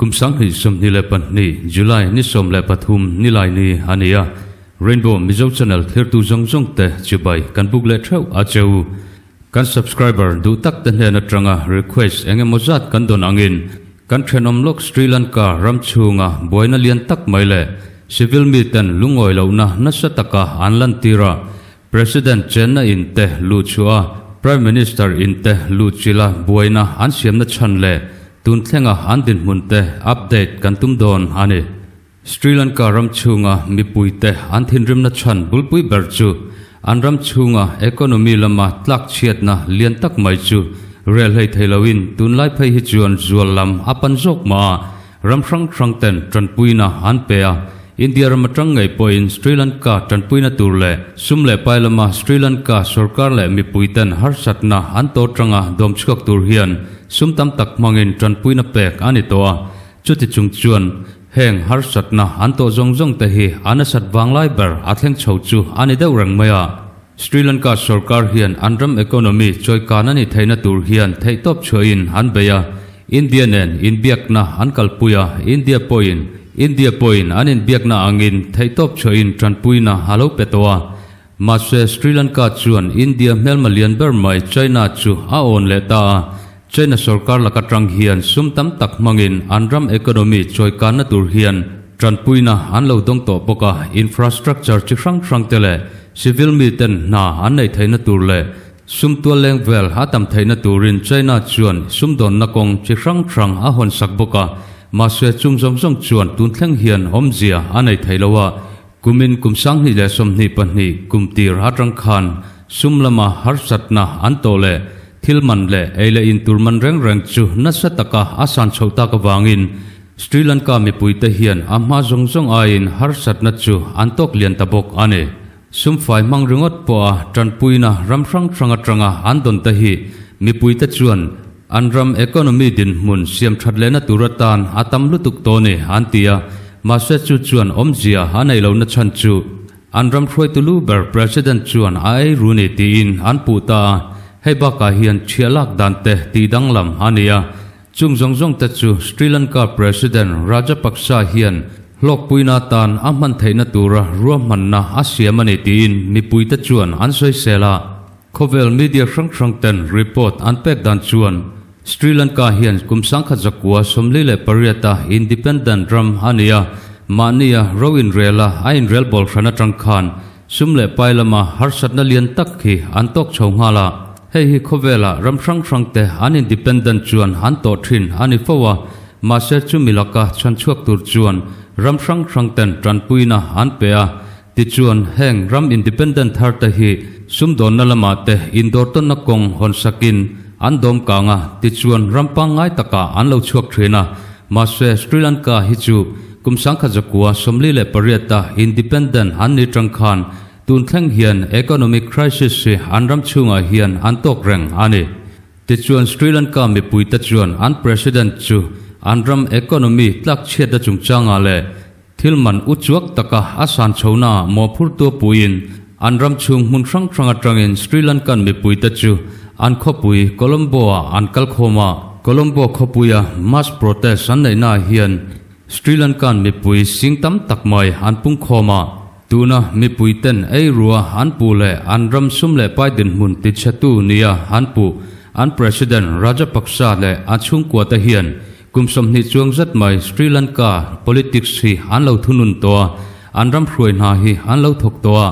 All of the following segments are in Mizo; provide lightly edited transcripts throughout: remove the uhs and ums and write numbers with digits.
Kum 2022 July ni 13 Nilaini a ni a, Rainbow Mizo Channel thirtu zawng zawng te chibai kan buk leh theuh a che u. Kan subscriber duh tak te hnen atanga request eng emaw zat kan dawn angin kan thenawm lawk Sri Lanka ram chhunga buaina lian tak mai leh civil mi ten lungawi lohna nasa taka an lantir a, President chenna in te luh chhuah a, Prime Minister in te luh chilh a buaina an siamna chhan leh tun thlenga an dinhmun te update kan tum dawn a ni. Sri Lanka ram chhunga mipui te an thinrimna chhan bulpui ber chu an ram chhunga economy lama tlak chhiatna lian tak mai chu rel hlei thei loin tunlai phei hi chuan zual lam a pan zawk mah a, ram hrang hrang ten tanpuina an pe a, India ram atang ngei pawhin Sri Lanka tanpuina tur leh sum leh pai lama Sri Lanka sorkar leh mipui ten harsatna an to tanga dawm chhuak tur hian sum tam tak hmangin tanpuina pek a ni tawh a, chuti chung chuan heng harsatna an tawh zawng zawng te hi a nasat vanglai ber a thleng chho chu a ni deuh reng mai a. Sri Lanka sorkar hian an ram economy chawikan a ni theihna tur hian theihtawp chhuahin an bei a, India nen inbiakna an kalpui a, India pawhin India pawhin an inbiakna angin theihtawp chhuahin tanpuina a lo pe tawh a. Mahse Sri Lanka chuan India hmelma lian ber mai China chu a awn leh ta a, China sorkar laka tang hian sum tam tak hmangin an ram economy chawikanna tur hian tanpuina an lo dawng tawh bawk a, infrastructure chi hrang hrang te leh civil mi ten hna an nei theihna tur leh sum tual leng vel a tam theihna turin China chuan sumdawnna kawng chi hrang hrang a hawn sak bawk a, mahse chung zawng zawng chuan tun thleng hian awmzia a nei thei lo a, kumin kum 2022 kum tir atang khan sum lama harsatna an tawh leh thil man leh ei leh in tur man reng reng chu nasa taka a san chho tak awangin Sri Lanka mipui te hian a hma zawng zawng aiin harsatna chu an tawk lian ta bawk a ni. Sum fai hmang ringawt pawh a tanpuina ram hrang hrang atanga an dawn te hi mipui te chuan an ram economy dinhmun siam that lehna tur atan a tam lutuk tawh ni an ti a, mahse chu chuan awmzia a nei lohna chhan chu an ram hruaitu lu ber President chuan a ei ru ni tiin an puh ta a, hei bakah hian chhiah lak dan te tih danglam a ni a. Chung zawng zawng te chu Sri Lanka President Rajapaksa hian hlawkpuina atan a hman theihna tura ruahmanna a siam a ni tiin mipui te chuan an sawisel a. Khawvel media hrang hrang ten report an pek dan chuan Sri Lanka hian kum 1948 a independent ram a ni a, mahnia ro inrel a a inrel bawl hran atang khan sum leh pai lama harsatna lian tak hi an tawk chho nghal a. Hei hi khawvela ram hrang hrang te an independent chuan an tawh thin a ni fo a, mahse chu milaka chhan chhuak tur chuan ram hrang hrang ten tanpuina an pe a, tichuan heng ram independent thar te hi sumdawnna lama te indawr tawnna kawng hawn sakin an dawm kang a, tichuan ram pangngai taka an lo chhuak thin a, mahse Sri Lanka hi chu kum 1948 a independent an ni tang khan tun thleng hian economic crisis hi an ram chhungah hian an tawk reng a ni. Tichuan Sri Lanka mipui te chuan an president chu an ram economy tlak chhiatna chungchangah leh thil man u chuak taka a san chhona mawhphur tua puiin an ram chhung hmun hrang hrang atangin Sri Lankan mipui te chu an khawpui Colombo ah an kal khawm a. Colombo khawpuia mass protest an neihna hian Sri Lankan mipui sing tam tak mai an pung khawm a, tuna mipui ten ei rua an pu leh an ram sum leh pai dinhmun ti chhetu nia an pu an President Rajapaksa leh a chhungkua te hian kum 20 chuang zet mai Sri Lanka politics hi an lo thunun tawh a, an ram hruai hna hi an lo thawk tawh a.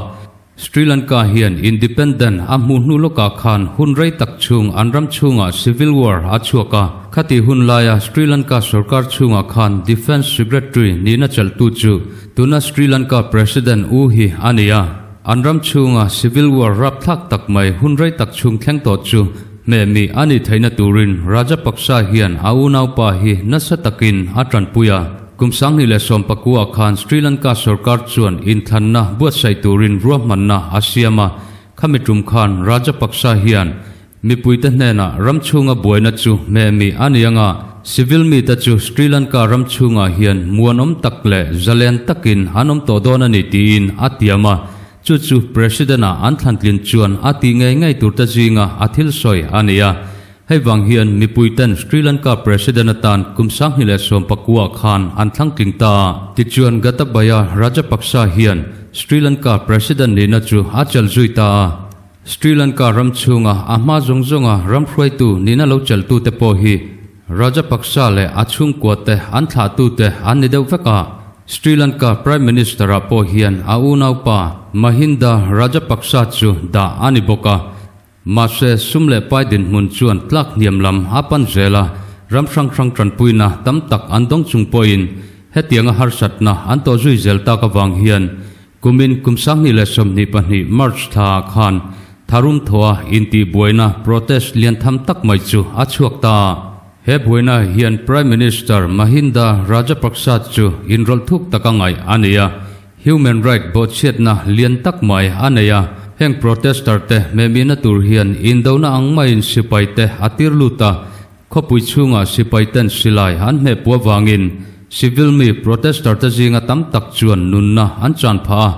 Sri Lanka hian independent a hmu hnu lawkah khan hun rei tak chhung an ram chhungah civil war a chhuak a, khati hun laia Sri Lanka sarkar chhungah khan Defence Secretary nihna chelhtu chu tuna Sri Lanka President u hi a ni a. An ram chhunga civil war rapthlak tak mai hun rei tak chhung thleng tawh chu hmeh mi a ni theihna turin Rajapaksa hian a unaupa hi nasa takin a tanpui a. Kum 2019 khan Sri Lanka sarkar chuan inthlanna buatsaih turin ruahmanna a siam a, khami tum khan Rajapaksa hian mipui te hnenah ram chhunga buaina chu hmeh mi a ni anga, civil mi te chu Sri Lanka ram chhungah hian muanawm tak leh zalen takin an awm tawh dawn a ni tiin a tiam a, chu chu President ah an thlantlin chuan a ti ngei ngei tur te zinga a thil sawi a ni a. Hei vang hian mipui ten Sri Lanka President atan kum 2019 khan an thlang tling ta a. Tichuan Gotabaya Rajapaksa hian Sri Lanka President nihna chu a chelh zui ta a. Sri Lanka ram chhunga a hma zawng zawnga ram hruaitu nihna lo chelhtute pawh hi Rajapaksa leh a chhungkuate an thlahtute an ni deuh vek a. Sri Lanka Prime Minister-ah pawh hian a unaupa Mahinda Rajapaksa chu dah a ni bawk a. Mahse, sum leh pai dinhmun chuan tlak hniam lam a pan zel a, ram hrang hrang tanpuina tam tak an dawng chung pawhin hetianga harsatna an tawh zui zel tak avang hian kumin kum 2022 March thlaah khan tharum thawha intihbuaina protest lian tham tak mai chu a chhuak ta. He buaina hian Prime Minister Mahinda Rajapaksa chu inrawlh thuk taka ngaih a ni a, Human right bawhchhiatna lian tak mai a nei a, heng protester te hmehmihna tur hian indona ang maiin sipai te a tir lut a, khawpui chhungah sipai ten silai an hmehpu avangin civil mi protester te zinga tam tak chuan nunna an chan phah a,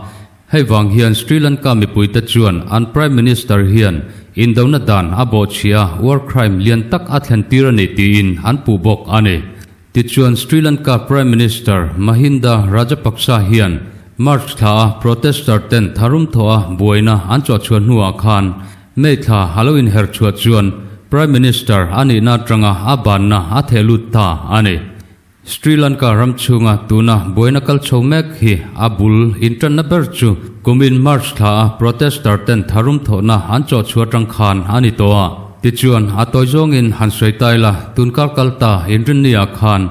hei vang hian Sri Lanka mipui te chuan an Prime Minister hian indona dan a bawhchhia a war crime lian tak a thlen tir a ni tiin an puh bawk a ni. Tichuan Sri Lanka Prime Minister Mahinda Rajapaksa hian March thla a protester ten tharum thawh a buaina an chawhchhuah hnuah khan May thla a lo inher chhuah chuan Prime Minister a nihna atanga a banna a theh lut ta a ni. Sri Lanka ram chhunga tuna buaina kal chho mek hi a bul intanna ber chu kumin March thla a protester ten tharum thawhna an chawhchhuah atang khan a ni tawh a. Tichuan, a tawi zawngin han sawi ta ila, tunkar kal ta inrinni-ah khan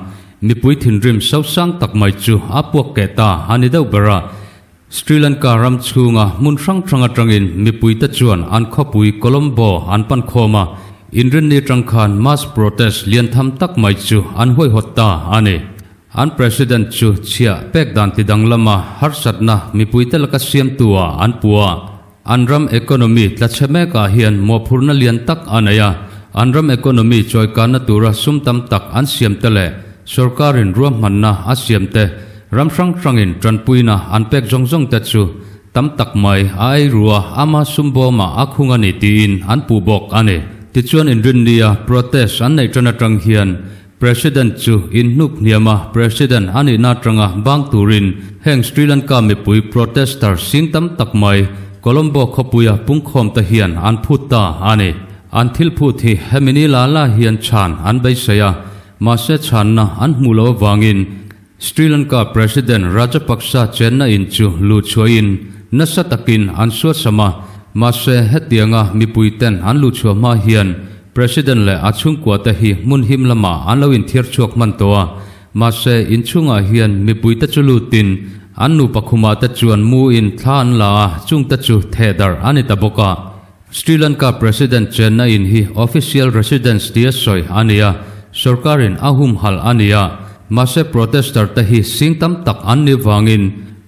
mipui thinrim sosang tak mai chu a puak keh ta a ni deuh ber a. Sri Lanka ram chhunga hmun hrang hrang atangin mipuite chuan an khawpui Colombo an pan khawm a, inrinni atang khan mass protest lian tham tak mai chu an huaihawt ta a ni. An President chu chhiah pek dan ti danglama harsatna mipuite laka siamtu-ah an pu a. An ram economy tla chhe mekah hian mawhphurhna lian tak a nei a, an ram economy chawikanna tura sum tam tak an siam te leh sorkarin ruahmanna a siam te, ram hrang hrangin tanpuina an pek zawng zawng te chu tam tak mai a ei ru a, ama sum bawmah a khung a ni tiin an puh bawk a ni. Tichuan inrinnia protest an neih tan atang hian President chu inhnuk hniam a, President a nihna atanga bang turin heng Sri Lanka mipui protester sing tam tak mai Colombo khawpuia pungkhawm te hian an phut ta a ni. An thil phut hi hemi ni la la hian chhan an beisei a, mahse chhanna an hmuh loh avangin Sri Lanka President Rajapaksa chenna in chu luhchhuahin nasa takin an suasam a, mahse hetianga mipui ten an luhchhuah hma hian President leh a chhungkua te hi hmun him lamah an lo inthiar chhuak hman tawh a, mahse inchhungah hian mipui te chu lutin an nupa khumah te chuan mu in thla an la a, chung te chu theh darh a ni ta bawk a. Sri Lanka President chenna in hi official residence tia sawi a ni a, sorkarin a humhalh a ni a, mahse protester te hi sing tam tak an ni vangin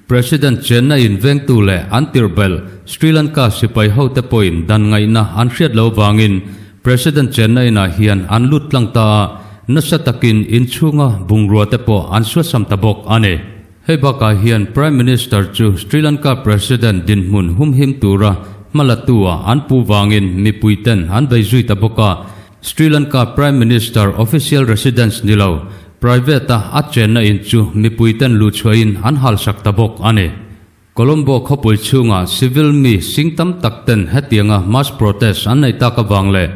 President chenna in vengtu leh an tirh belh Sri Lanka sipai hote pawhin dan ngaihna an hriat lo vangin President chenna inah hian an lut tlang ta a, nasa takin inchhunga bungrua te pawh an suasam ta bawk a ni. Hei bakah hian Prime Minister chu Sri Lanka President dinhmun humhim tura hmalatu ah an pu vangin mipui ten an bei zui ta bawk a, Sri Lanka Prime Minister official residence ni lo, private-a a chenna in chu mipui ten luhchhuahin an halsak ta bawk a ni. Colombo khawpui chhunga civil mi sing tam tak ten hetianga mass protest an neih tak avang leh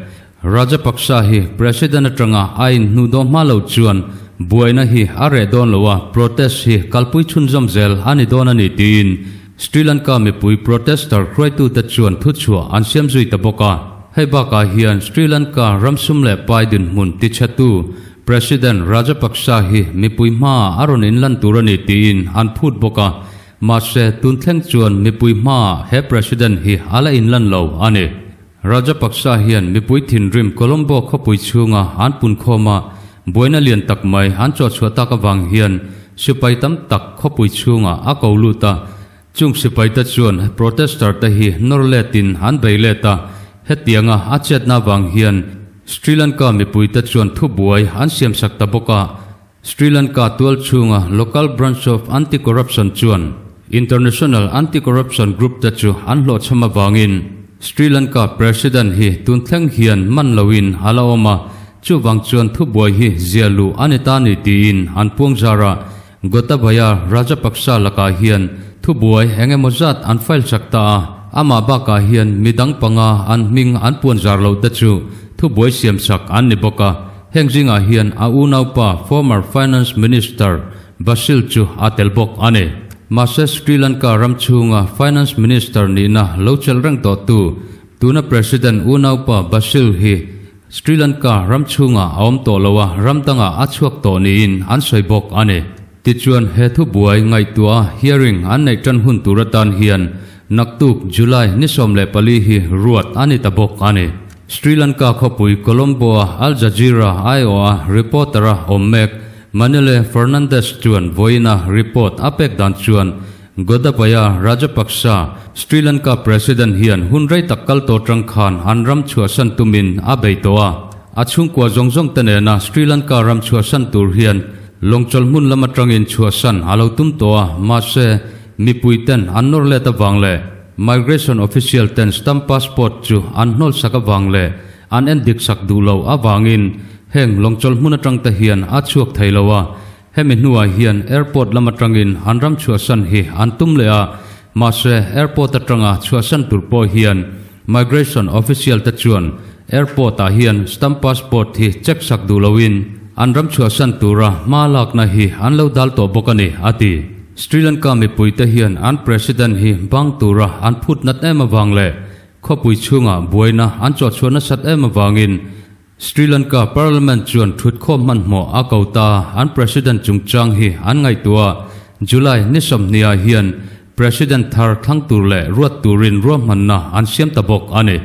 Rajapaksa hi President atanga a inhnuhdawh hma lo chuan buaina hi a reh dawn lo a, protest hi kalpui chhunzawm zel a ni dawn a ni tiin Sri Lanka mipui protester hruaitute chuan thuchhuah an siam zui ta bawk a. Hei bakah hian Sri Lanka ram sum leh pai dinhmun tichhetu President Rajapaksa hi mipui hmaah a rawn inlan tur a ni tiin an phut bawk a, mahse tun thleng chuan mipui hmaah he President hi a la inlan lo a ni. Rajapaksa hian mipui thinrim Colombo khawpui chhunga an punkhawm a, buaina lian tak mai an chawhchhuah tak avang hian sipai tam tak khawpui chhungah a ko lut a, Chung sipaite chuan protester te hi nawr letin an bei let a, hetianga a chetna avang hian Sri Lanka mipuite chuan thubuai an siamsak ta bawk a. Sri Lanka tual chhunga local branch of anti-corruption chuan international anti-corruption group te chu an hlawhchham avangin Sri Lanka President hi tun thleng hian man loin a la awm a, chuvang chuan thubuai hi ziah luh a ni ta ni tiin an puangzar a. Gotabaya Rajapaksa lakah hian thubuai eng emaw zat an file chak ta a, amah bakah hian midang panga an hming an puanzar loh te chu thubuai siam chak an ni bawk a. Heng zingah hian a unaupa former Finance Minister Basil chu a tel bawk a ni. Mahse Sri Lanka ram chhunga Finance Minister nihna lo chelh reng tawhtu tuna President unaupa Basil hi Sri Lanka ram chhungah a awm tawh lo a, ram dangah a chhuak tawh niin an sawi bawk a ni. Tichuan he thubuai ngaihtuah hearing an neih tan hun tur atan hian naktuk July ni 14 hi ruat a ni ta bawk a ni. Sri Lanka khawpui Colombo-a Al Jazeera aiawha reporter-a awm mek Manele Fernandez chuan vawiina report a pek dan chuan Gotabaya Rajapaksa, Sri Lanka President hian hun rei tak kal tawh tang khan an ram chhuahsan tumin a bei tawh a. A chhungkua zawng zawng te nena Sri Lanka ram chhuahsan tur hian lawngchawlh hmun lam atangin chhuahsan a lo tum tawh a, mahse mipui ten an nawr let avang leh migration official ten stamp passport chu an hnawl sak avang leh an en dik sak duh lo avangin heng lawngchawlh hmun atang te hian a chhuak thei lo a. Hemi hnuah hian airport lam atangin an ram chhuahsan hi an tum leh a, mahse airport atanga chhuahsan tur pawh hian migration official te chuan airport ah hian stamp passport hi check sak duh loin an ram chhuahsan tura hma lakna hi an lo dal tawh bawk a ni, a ti. Sri Lanka mipuite hian an president hi bang tura an phut nat em avang leh khawpui chhungah buaina an chawhchhuah nasat em avangin Sri Lanka Parliament chuan thutkhawm hmanhmawh a ko ta, an President chungchang hi an ngaihtuah. July ni 20 ah hian President thar thlang tur leh ruat turin ruahmanna an siam ta bawk a ni.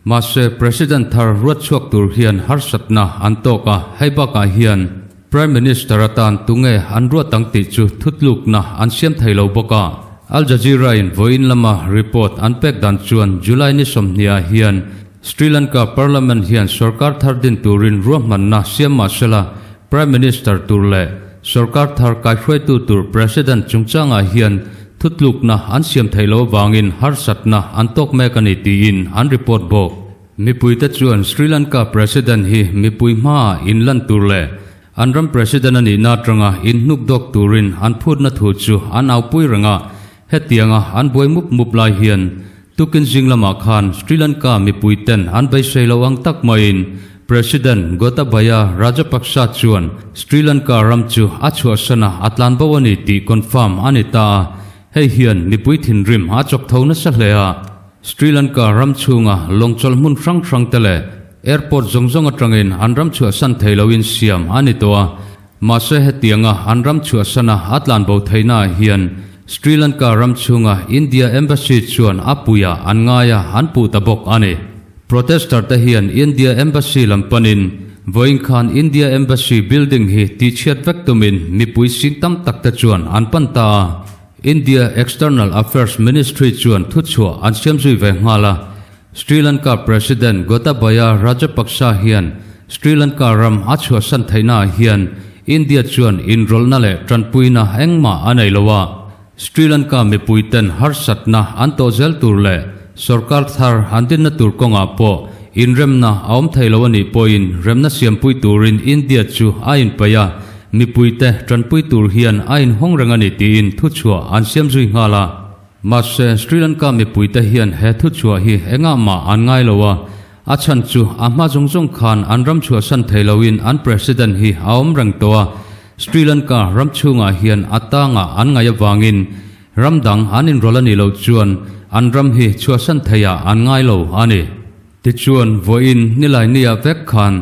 Mahse President thar ruat chhuak tur hian harsatna an tawk a, hei bakah hian Prime Minister atan tunge an ruat ang tih chu thutlukna an siam thei lo bawk a. Al Jazeera in vawiin lama report an pek dan chuan July ni 20 ah hian Sri Lanka Parliament hian sorkar thar din turin ruahmanna siam mah sela, Prime Minister tur leh sorkar thar kaihruaitu tur President chungchangah hian thutlukna an siam theih loh avangin harsatna an tawk mek a ni tiin an report bawk. Mipuite chuan Sri Lanka President hi mipui hmaah inlan tur leh an ram President a nihna atanga inhnukdawk turin an phutna thu chu an aupui reng a, hetianga an buai mup mup lai hian Tukin zing lamah khan Sri Lanka mipui ten an beisei lo ang tak maiin President Gotabaya Rajapaksa chuan Sri Lanka ram chu a chhuahsan a, a tlan bo a ni tih confirm a ni ta a. Hei hian mipui thinrim a chawk tho nasa hle a. Sri Lanka ram chhunga lawngchawlh hmun hrang hrang te leh airport zawng zawng atangin an ram chhuahsan thei loin siam a ni tawh a. Mahse hetianga an ram chhuahsana a tlanbo theihnaah hian Sri Lanka ram chhunga India Embassy chuan a puiah an ngai a, an puh ta bawk a ni. Protester te hian India Embassy lam panin vawiin khan India Embassy building hi tihchhiat vek tumin mipui sing tam tak te chuan an pan ta a. India External Affairs Ministry chuan thuchhuah an siam zui ve nghal a. Sri Lanka President Gotabaya Rajapaksa hian Sri Lanka ram a chhuahsan theihnaah hian India chuan inrawlhna leh tanpuina engmah a nei lo a, Sri Lanka mipuiten harsatna an tawh zel tur leh sorkar thar an dinna tur kawngah pawh inremna a awm thei lo a nih pawhin remna siampui turin India chu a inpeih a, mipuite tanpui tur hian a inhawng reng a ni tiin thuchhuah an siam zui nghal a. Mahse, Sri Lanka mipuite hian he thuchhuah hi engah mah an ngai lo a, a chhan chu a hma zawng zawng khan an ram chhuahsan thei loin an President hi a awm reng tawh a, Sri Lanka ram chhungah hian a tangah an ngaih avangin ram dang an inrawlh a nih loh chuan an ram hi chhuahsan theiah an ngai lo a ni. Tichuan, vawiin Nilainiah vek khan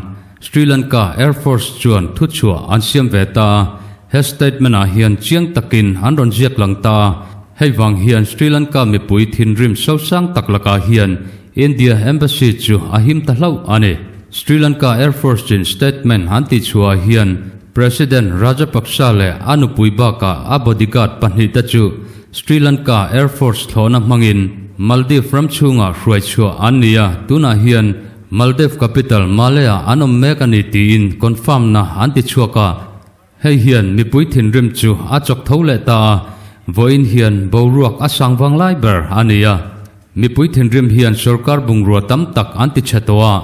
Sri Lanka Air Force chuan thuchhuah an siam ve ta a, he statement-ah hian chiang takin an rawn ziak lang ta a, hei vang hian Sri Lanka mipui thinrim sosang tak lakah hian India Embassy chu a him ta hlauh a ni. Sri Lanka Air Force-in statement an tihchhuahah hian President Rajapaksa leh a nupui bakah a bodyguard pahnihte chu Sri Lanka Air Force thlawhna hmangin Maldives ram chhungah hruai chhuah an ni a, tunah hian Maldives capital Male-ah an awm mek a ni tiin confirm-na an ti chhuak a. Hei hian mipui thinrim chu a chawk tho leh ta a, vawiin hian boruak a sang vang lai ber a ni a. Mipui thinrim hian sorkar bungrua tam tak an ti chhe tawh a.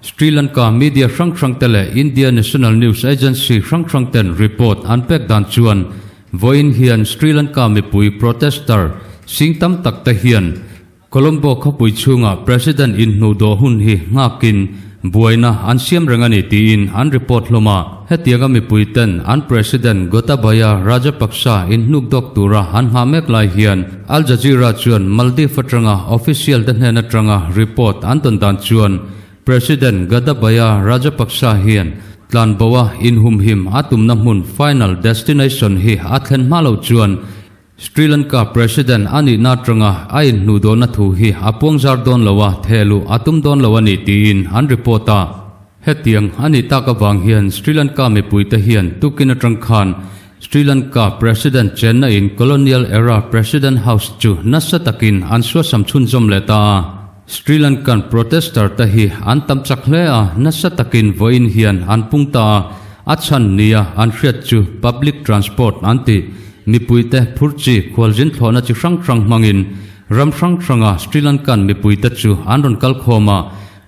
Sri Lanka media hrang hrang te leh India National News Agency hrang hrang ten report an pek dan chuan vawiin hian Sri Lanka mipui protester sing tam tak te hian Colombo khawpui chhunga President inhnuhdawh hun hi nghakin buaina an siam reng a ni tiin an report hlawm a. Hetianga mipui ten an President Gotabaya Rajapaksa inhnukdawk tura an nghah mek lai hian Al Jazeera chuan Maldives atanga official te hnen atanga report an tawn dan chuan President Gotabaya Rajapaksa hian tlanboa inhumhim a tumna hmun final destination hi a thlen hma lo chuan Sri Lanka President a nihna atanga a inhnuh dawhna thu hi a puangzar dawn lo a, thehluh a tum dawn lo a ni tiin an report a. Hetiang a nih tak avang hian Sri Lanka mipuite hian tukin atang khan Sri Lanka President chenna in Colonial Era President House chu nasa takin an suasam chhunzawm leh ta a. Sri Lankan protester te hi an tam chak hle a, nasa takin vawiin hian an pung ta a, a chhan nia an hriat chu public transport an ti. Mipuite phur chi khualzin thlawhna chi hrang hrang hmangin ram hrang hranga Sri Lankan mipuite chu an rawn kal khawm a,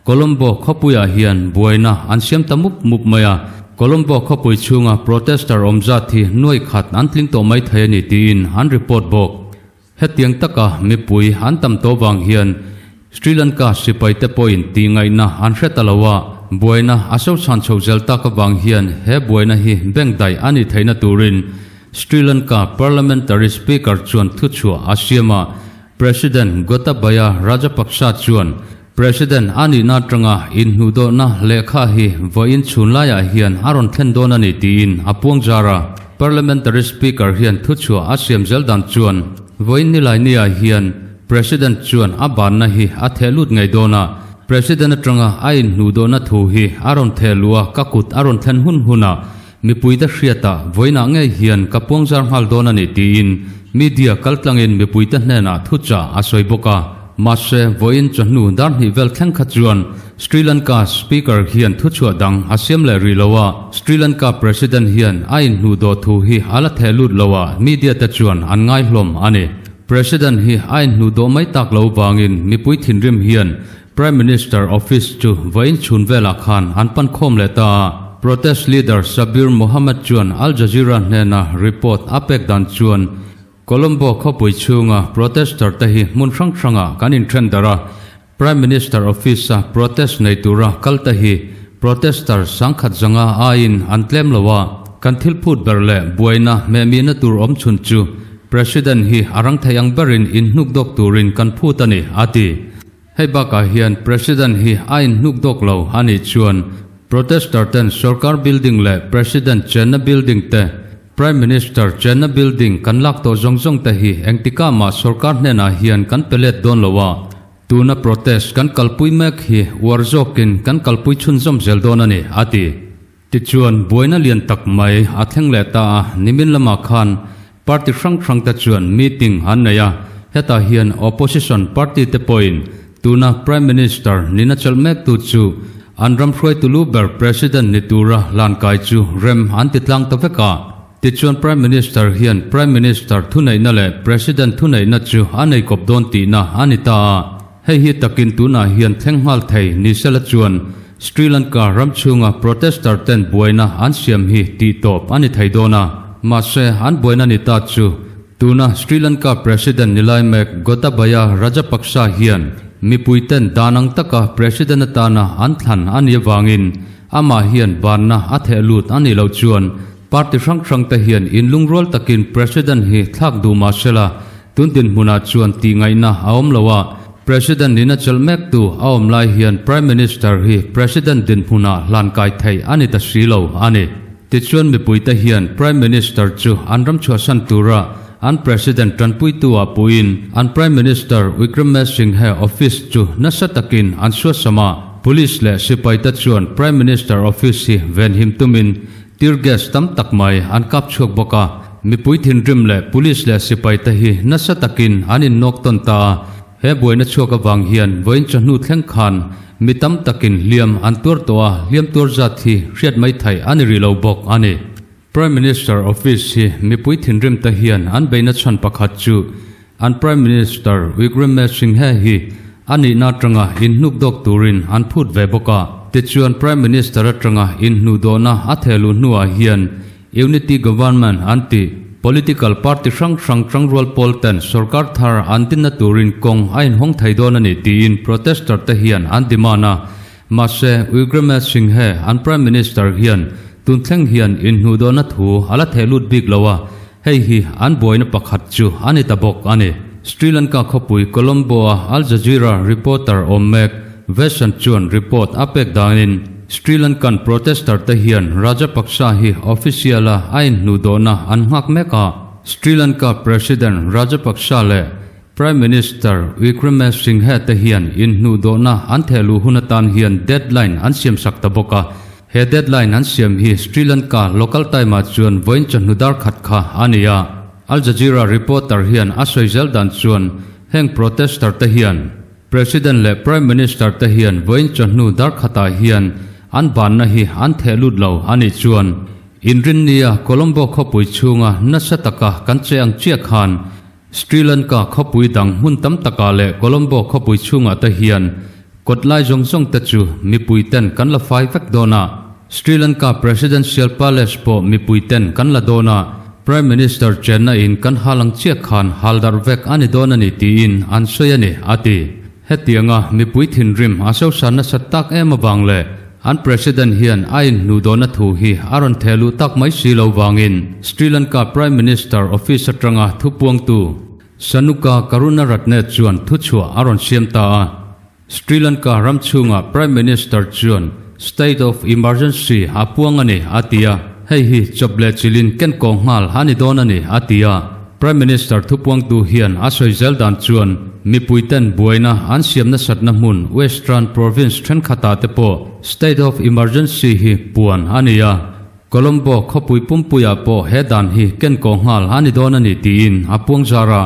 Colombo khawpuiah hian buaina an siam ta mup mup mai a, Colombo khawpui chhunga protester awm zat hi nuai khat an tling tawh mai thei a ni tiin an report bawk. Hetiang taka mipui an tam tawh vang hian Sri Lanka sipaite pawhin tihngaihna an hre ta lo a, buaina a sochhan chho zel tak avang hian he buaina hi bank daih a nih theihna turin Sri Lanka Parliamentary Speaker chuan thuchhuah a siam a, President Gotabaya Rajapaksa chuan President a nihna atanga inhnuhdawhna lehkha hi vawiin chhun laiah hian a rawn thlen dawn a ni tiin a puang zar a. Parliamentary Speaker hian thuchhuah a siam zel dan chuan vawiin Nilainiah hian President chuan a banna hi a theh lut ngei dawn a, President atanga a inhnuhdawhna thu hi a rawn theh luh a, ka kut a rawn thlen hun hunah mipuite hriatah vawiinah ngei hian ka puang zar nghal dawn a ni tiin media kaltlangin mipuite hnenah thuchah a sawi bawk a. Mahse, vawiin chawhnu dar hnih vel thleng kha chuan Sri Lanka Speaker hian thuchhuah dang a siam leh rih lo a, Sri Lanka President hian a inhnuh dawh thu hi a la theh lut lo a, media te chuan an ngai hlawm a ni. President hi a inhnuh dawh mai tak lo vangin mipui thinrim hian Prime Minister office chu vawiin chhun velah khan an pan khawm leh ta a, protest leader Sabir Mohammed chuan Al Jazeera hnena report a pek dan chuan Colombo khawpui chhunga protester te hi hmun hrang hrangah kan inthen darh a, Prime Minister office a protest nei tura kal te hi protester sangkhat zanga aiin an tlem lo a, kan thil phut ber leh buaina hmehmihna tur awm chhun chu President hi a rang thei ang berin inhnuk dawk turin kan phut a ni, a ti. Hei bakah hian President hi a inhnuk dawk lo a nih chuan protester ten sorkar building leh President chenna building te, Prime Minister chenna building kan lak tawh zawng zawng te hi engtikah mah sorkar hnenah hian kan pe let dawn lo a, tuna protest kan kalpui mek hi uar zawkin kan kalpui chhunzawm zel dawn a ni, a ti. Tichuan, buaina lian tak mai a thleng leh ta a, nimin lamah khan party hrang hrang te chuan meeting an nei a, hetah hian opposition party te pawhin tuna Prime Minister nina chelh mektu chu an ram hruaitu lu ber President ni tura hlan kai chu rem an ti tlang ta vek a. Tichuan Prime Minister hian Prime Minister thuneihna leh President thuneihna chu a nei kawp dawn tihna a ni ta a. Hei hi takin tunah hian thleng nghal thei ni sela chuan Sri Lanka ram chhunga protester ten buaina an siam hi tih tawp a ni thei dawn a, mahse an buaina ni ta chu tuna Sri Lanka President ni lai mek Gotabaya Rajapaksa hian mipui ten dan ang taka President atana an thlan a nih avangin amah hian banna a theh lut a nih loh chuan party hrang hrang te hian inlungrual takin President hi thlak duh mah sela Tun dinhmunah chuan tihngaihna a awm lo a, President in a chelh mektu a awm lai hian Prime Minister hi President dinhmunah hlan kai theih a ni ta si lo a ni. Tichuan mipuite hian Prime Minister chu an ram chhuahsan tura an President tanpuitu ah puiin an Prime Minister Wickremesinghe office chu nasa takin an suasam a, Police leh sipaite chuan Prime Minister office hi venhim tumin Tear gas tam tak mai an kap chhuak bawk a, mipui thinrim leh police leh sipai te hi nasa takin an innawk tawn ta a, he buaina chhuak avang hian vawiin chawhnu thleng khan mi tam takin hliam an tuar tawh a, hliam tuar zat hi hriat mai theih a ni rih lo bawk a ni. Prime Minister office hi mipui thinrim te hian an beihna chhan pakhat chu. an Prime Minister Wickremesinghe hi a nihna atanga inhnukdawk turin an phut ve bawk a. Tichuan Prime Minister atanga inhnuhdawhna a thehluh hnuah hian Unity Government an tih political party hrang hrang tangrual pawl ten sorkar thar an dinna turin kawng a inhawng thei dawn a ni tiin protester te hian an demand a. Mahse Wickremesinghe an Prime Minister hian tun thleng hian inhnuhdawhna thu a la thehlut bik lo a, hei hi an buaina pakhat chu a ni ta bawk a ni. Sri Lanka khawpui Colombo-a Al Jazeera reporter awm mek Veshan chuan report a pek danin Sri Lankan protester te hian Rajapaksa hi official-a a inhnuhdawhna an nghak mek a. Sri Lanka President Rajapaksa leh Prime Minister Wickremesinghe te hian inhnuhdawhna an thehluh hun atan hian deadline an siamsak ta bawk a. He deadline an siam hi Sri Lanka local time-ah chuan vawiin chawhnu dar khat kha a ni a. Al Jazeera reporter hian a sawi zel dan chuan heng protester te hian President leh Prime Minister te hian vawiin chawhnu dar khatah hian an banna hi an theh lut lo a nih chuan Inrinnia Colombo khawpui chhunga nasa taka kan che ang chiah khan Sri Lanka khawpui dang hmun tam takah leh Colombo khawpui chhungah te hian kawt lai zawng zawng te chu mipui ten kan la fai vek dawn a. Sri Lanka Presidential Palace pawh mipui ten kan la dawn a, Prime Minister chenna in kan hal ang chiah khan hal darh vek a ni dawn a ni tiin an sawi a ni, a ti. Hetianga mipui thinrim a sosan nasat tak em avang leh an President hian a inhnuh dawhna thu hi a rawn theh luh tak mai si lo vangin Sri Lanka Prime Minister Office atanga thupuangtu Sanuka Karunaratne chuan thuchhuah a rawn siam ta a. Sri Lanka ram chhunga Prime Minister chuan State of Emergency a puang a ni, a ti a. Hei hi chawp leh chilin ken kawng nghal a ni dawn a ni, a ti a. Prime Minister thupuangtu hian a sawi zel dan chuan mipuiten buaina an siam nasatna hmun Western Province thenkhatah te pawh State of Emergency hi puan a ni a. Colombo khawpui pumpuiah pawh he dan hi ken kawng nghal a ni dawn a ni tiin a puang zar a.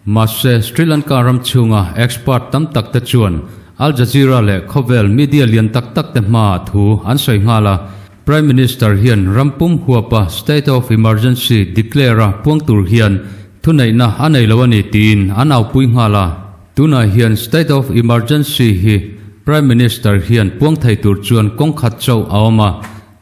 Mahse, Sri Lanka ram chhunga expert tam tak te chuan Al Jazeera leh khawvel media lian tak tak te hmaah thu an sawi nghal a, Prime Minister hian ram pum huapa state of emergency declare a puang tur hian thuneihna a nei lo a ni tiin an aupui nghal a. Tunah hian state of emergency hi Prime Minister hian puang thei tur chuan kawng khat chauh a awm a,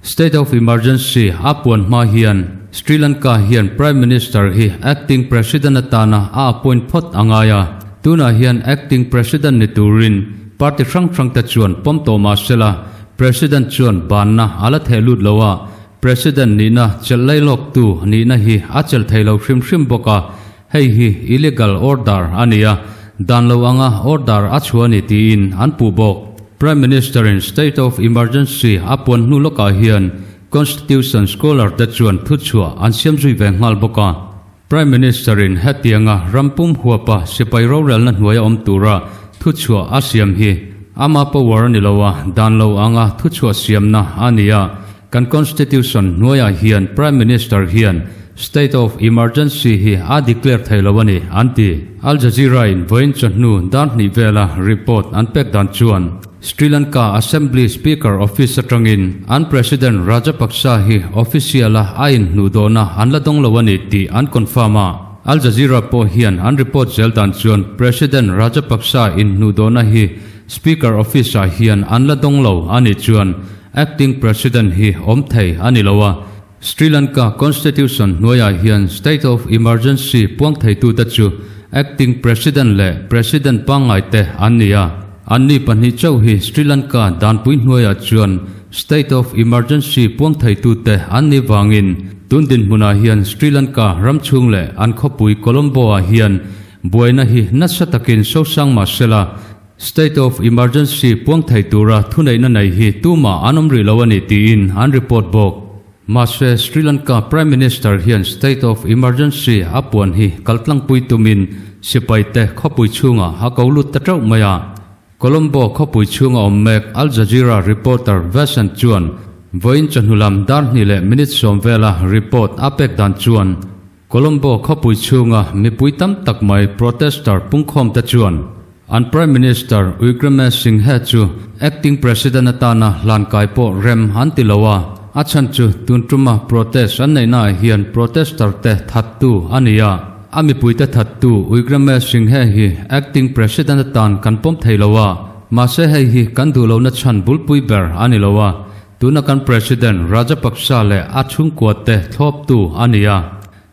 State of Emergency a puan hma hian Sri Lanka hian Prime Minister hi Acting President atana a appoint phawt a ngai a. Tunah hian Acting President ni turin party hrang hrang te chuan pawm tawh mah sela, President chuan banna a la theh lut lo a, President nihna chelh lailawktu nihna hi a chelh thei lo hrim hrim bawk a, hei hi illegal order a ni a, dan lo anga order a chhuah a ni tiin an puh bawk. Prime Minister in State of Emergency a puan hnu lawkah hian Constitution Scholar te chuan thuchhuah an siam zui ve nghal bawk a. Prime Minister in hetianga ram pum huapa sipai rorelna hnuaia awm tura thuchhuah a siam hi ama power a ni lo a, dan lo anga thuchhuah siamna a ni a. Kan Constitution hnuaiah hian Prime Minister hian State of Emergency hi a declare thei lo a ni, an ti. Al Jazeera in vawiin chawhnu dar hnih vela report an pek dan chuan Sri Lanka Assembly Speaker office atangin an President Rajapaksa hi official a a inhnuhdawhna an la dawng lo a ni tih an confirm a. Al Jazeera pawh hian an report zel dan chuan President Rajapaksa inhnuhdawhna hi Speaker office ah hian an la dawng lo a nih chuan Acting President hi awm thei a ni lo a, Sri Lanka Constitution hnuaiah hian State of Emergency puang theitute chu Acting President leh President pangngaite an ni a. Anni pahnih chauh hi Sri Lanka danpui hnuaiah chuan State of Emergency puang theitute an nih vangin tun dinhmunah hian Sri Lanka ram chhung leh an khawpui Colombo-ah hian buaina hi nasa takin sosang mah sela, State of Emergency puang thei tura thuneihna nei hi tumah an awm rih lo a ni tiin an report bawk. Mahse, Sri Lanka Prime Minister hian State of Emergency a puan hi kaltlangpui tumin sipaite khawpui chhungah a ko lut ta teuh mai a. Colombo khawpui chhunga awm mek Al Jazeera reporter Vasant chuan vawiin chawhnu lam dar hnih leh minute sawm vela report a pek dan chuan Colombo khawpui chhunga mipui tam tak mai protester pungkhawmte chuan An Prime Minister Wickremesinghe chu Acting President atana hlankai pawh rem an ti lo a, a chhan chu tun tuma protest an neihnaah hian protester te thattu a ni a. A mipuite thattu Wickremesinghe hi acting president atan kan pawm thei lo a, mahse hei hi kan duh lohna chhan bulpui ber a ni lo a, tuna kan president Rajapaksa leh a chhungkuate thlawptu a ni a.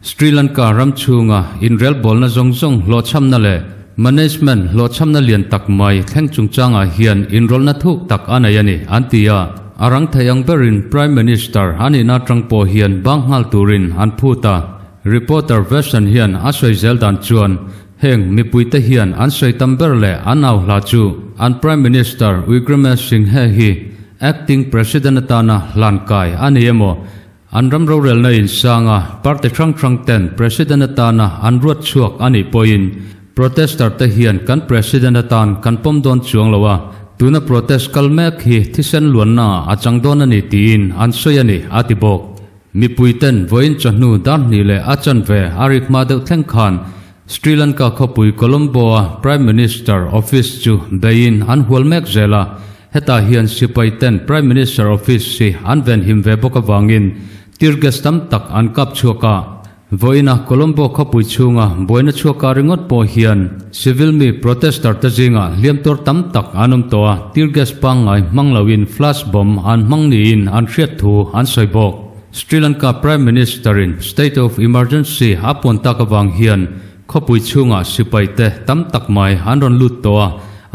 Sri Lanka ram chhunga inrelbawlna zawng zawng hlawhchhamna leh management hlawhchhamna lian tak mai thleng chungchangah hian inrawlhna thuk tak a nei a ni, an ti a. A rang thei ang berin Prime Minister a nihna atang pawh hian bang nghal turin an phut a. Reporter Version hian a sawi zel dan chuan heng mipuite hian an sawi tam ber leh an au hla chu an Prime Minister Wickremesinghe hi Acting President atana hlan kai a ni emaw An ram rorelna insanga party hrang hrang ten President atana an ruat chhuak a nih pawhin protester te hian kan President atan kan pawm dawn chuang lo a, tuna protest kal mek hi thisen luanna ah a chang dawn a ni tiin an sawi a ni, a ti bawk. Mipui ten vawiin chawhnu dar hnih leh a chanve a rik hma deuh thleng khan Sri Lanka khawpui Colombo-a Prime Minister office chu beiin an hual mek zel a, Hetah hian sipai ten Prime Minister office hi an venhim ve bawk avangin tear gas tam tak an kap chhuak a. Vawiina Colombo khawpui chhunga buaina chhuaka ringawt pawh hian civil mi protester te zingah hliam tuar tam tak an awm tawh a, tear gas pangngai hmang loin flash bomb an hmang niin an hriat thu an sawi bawk. Sri Lanka Prime Minister in state of emergency a puan tak avang hian Khawpui chhungah sipai te tam tak mai an rawn lut tawh a,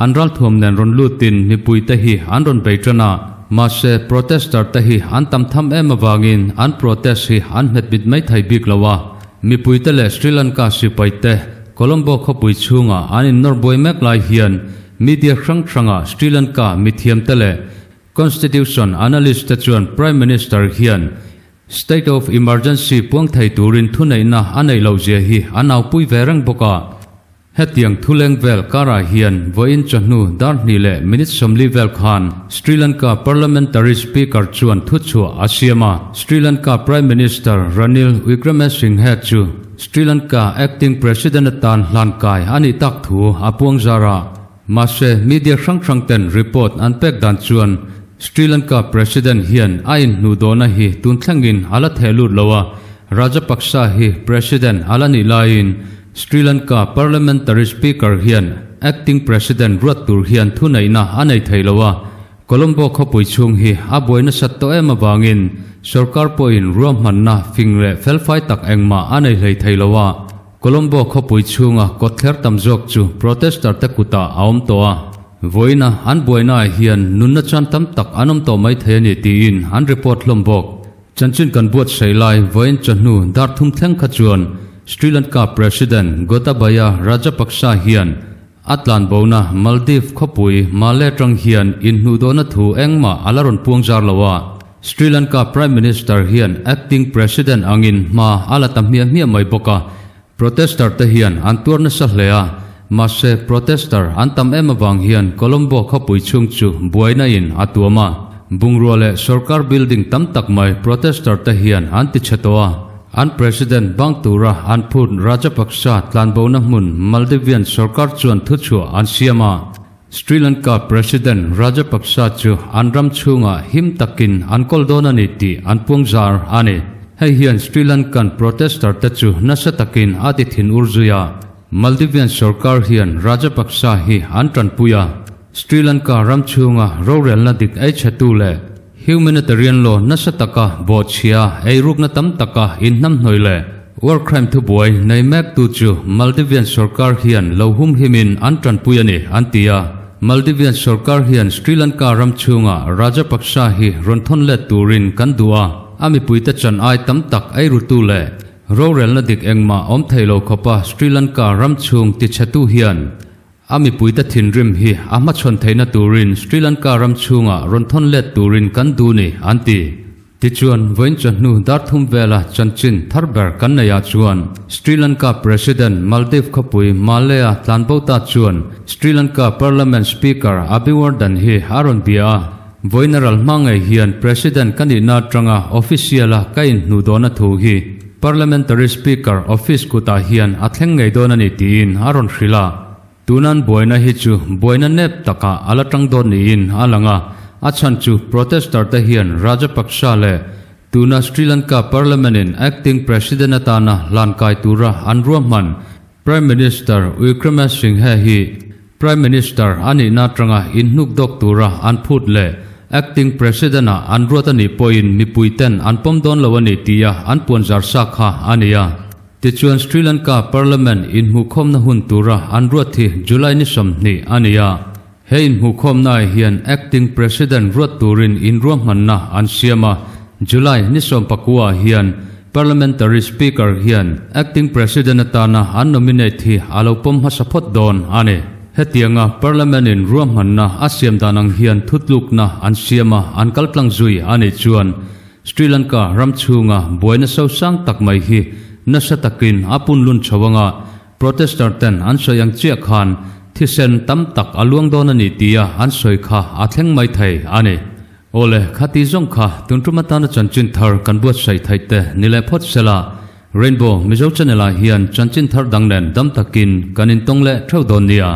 an ralthuam nen rawn lutin mipui te hi an rawn bei tan a, mahse protester te hi an tam tham em avangin an protest hi an hmet mit mai thei bik lo a, mipui te leh Sri Lanka sipai te Colombo khawpui chhungah an innawr buai mek lai hian media hrang hrangah Sri Lanka mithiam te leh Constitution analyst te chuan Prime Minister hian State of Emergency puang thei turin thuneihna a neih loh zia hi a naupui ve reng bawk a. Hetiang thuleng vel karah hian vawiin chawhnu dar hnih leh minute 40 vel khan Sri Lanka Parliamentary Speaker chuan thuchhuah a siam a. Sri Lanka Prime Minister Ranil Wickremesinghe chu Sri Lanka Acting President atan hlankai a nih tak thu a puang zar a. Mahse, media hrang hrang ten report an pek dan chuan Sri Lanka President hian a inhnuhdawhna hi tun thlengin a la theh lut lo a, Rajapaksa hi President a la nih laiin Sri Lanka Parliamentary Speaker hian Acting President ruat tur hian thuneihna a nei thei lo a, Colombo khawpui chhung hi a buai nasat tawh em avangin sorkar pawhin ruahmanna fing leh felfai tak engmah a nei hlei thei lo a. Colombo khawpui chhunga kawtthler tam zawk chu protester te kutah a awm tawh a, vawiina an buainaah hian nunna chan tam tak an awm tawh mai thei a ni tiin an report hlawm bawk. Chanchin kan buatsaih lai vawiin chawhnu dar thum thleng kha chuan Sri Lanka President Gotabaya Rajapaksa hian a tlanbona Maldives khawpui Male atang hian inhnuhdawhna thu engmah a la rawn puang zar lo a. Sri Lanka Prime Minister hian acting President angin hma a la ta hmiah hmiah mai bawk a, protester te hian an tuar nasa hle a, mahse protester an tam em avang hian Colombo khawpui chhung chu buaina in a tuam a, bungrua leh sorkar building tam tak mai protester te hian an ti chhe tawh a, an President bang tura an phut Rajapaksa tlanbona hmun Maldivian sorkar chuan thuchhuah an siam a. Sri Lanka President Rajapaksa chu an ram chhungah him takin an kawl dawn a ni tih an puang zar a ni. Hei hian Sri Lankan protester te chu nasa takin a ti thin ur zui a. Maldivian sorkar hian Rajapaksa hi an tanpui a. Sri Lanka ram chhunga rorelna dik ei chhetu leh Humanitarian law nasa taka bawhchhia eirukna tam taka inhnamhnawih leh war crime thubuai nei mektu chu Maldivian sorkar hian lo humhimin an tanpui a ni, an ti a. Maldivian sorkar hian Sri Lanka ram chhunga Rajapaksa hi rawn thawn let turin kan duh a, a mipuite chan ai tam tak eirutu leh rorelna dik engmah awm thei lo khawpa Sri Lanka ram chhung tichhetu hian A mipuite thinrim hi a hmachhawn theihna turin Sri Lanka ram chhungah rawn thawn let turin kan duh ni, an ti. Tichuan, vawiin chawhnu dar thum vela chanchin thar ber kan neihah chuan Sri Lanka President Maldives khawpui Male-a tlanbo ta chuan Sri Lanka Parliament Speaker Abhiwardhan hi a rawn bia a, vawiin a ral hma ngei hian President ka nihna atanga official-a ka inhnuh dawhna thu hi Parliamentary Speaker office kutah hian a thleng ngei dawn a ni tiin a rawn hrilh a. Tunan buaina hi chu buaina nep takah a la tang dawn niin a lang a, a chhan chu protester te hian Rajapaksa leh Tuna Sri Lanka Parliament-in Acting President atana hlan kai tura an ruahman Prime Minister Wickremesinghe hi Prime Minister a nihna atanga inhnuk dawk tura an phut leh Acting President-a an ruat a nih pawhin mipuiten an pawm dawn lo a ni tia an puanzar sa kha a ni a. Tichuan Sri Lanka Parliament inhmuhkhawmna hun tura an ruat hi July ni 20 a ni a. He inhmuhkhawmnaah hian Acting President ruat turin inruahmanna an siam a, July ni 19 ah hian Parliamentary Speaker hian Acting President atana an nominate hi a lo pawm hmasa phawt dawn a ni. Hetianga Parliament-in ruahmanna a siam dan ang hian thutlukna an siam a, an kaltlang zui a nih chuan Sri Lanka ram chhunga buaina sosang tak mai hi nasa takin a punlun chho anga, Protester ten an sawi ang chiah khan thisen tam tak a luang dawn a ni tia an sawi kha a thleng mai thei a ni. Awle, khati zawng kha tun tum atana chanchin thar kan buatsaih theih te ni leh phawt sela, Rainbow Mizo Channel ah hian chanchin thar dang nen dam takin kan intawng leh theuh dawn nia.